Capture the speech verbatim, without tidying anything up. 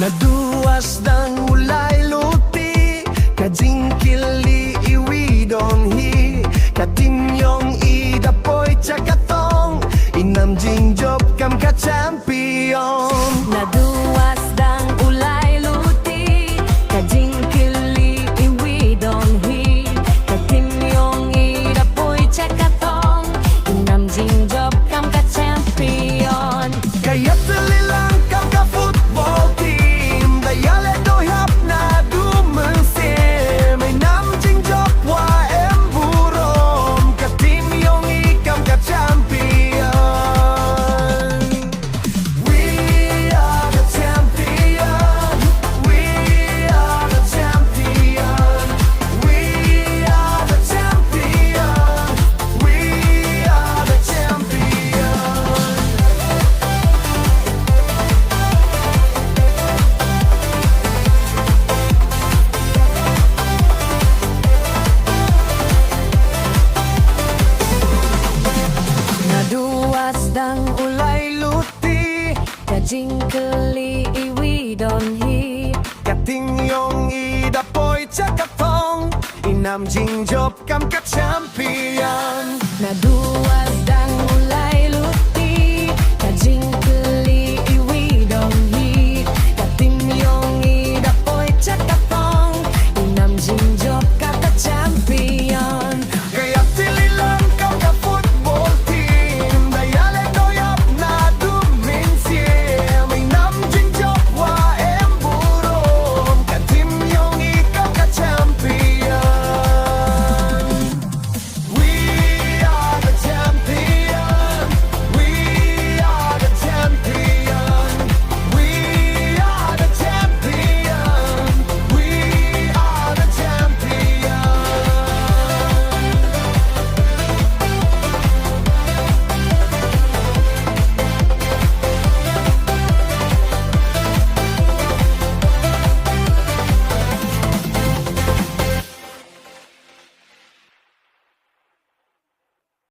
Naduh sdang u lai luti, ka jingkylli iwi don hi. Ka team yong i da poi sha ka thong, i nam jingjop kam ka champion. Naduh sdang u lai luti, ka jingkylli iwi don hi. Ka team yong i da poi sha ka thong, i nam jingjop kam ka champion. Ka ïatylli lang kam ka football team, da ïaleh dohnud naduh mynsiem. I nam jingjop wa em burom, ka team yong i kam ka champion. We are the champion. We are the champion. We are the champion. We are the champion. Naduh sdang u lai luti, ka jingkylli iwi don hi. Ka team yong i da poi sha ka thong, i nam jingjop kam ka champion. Naduh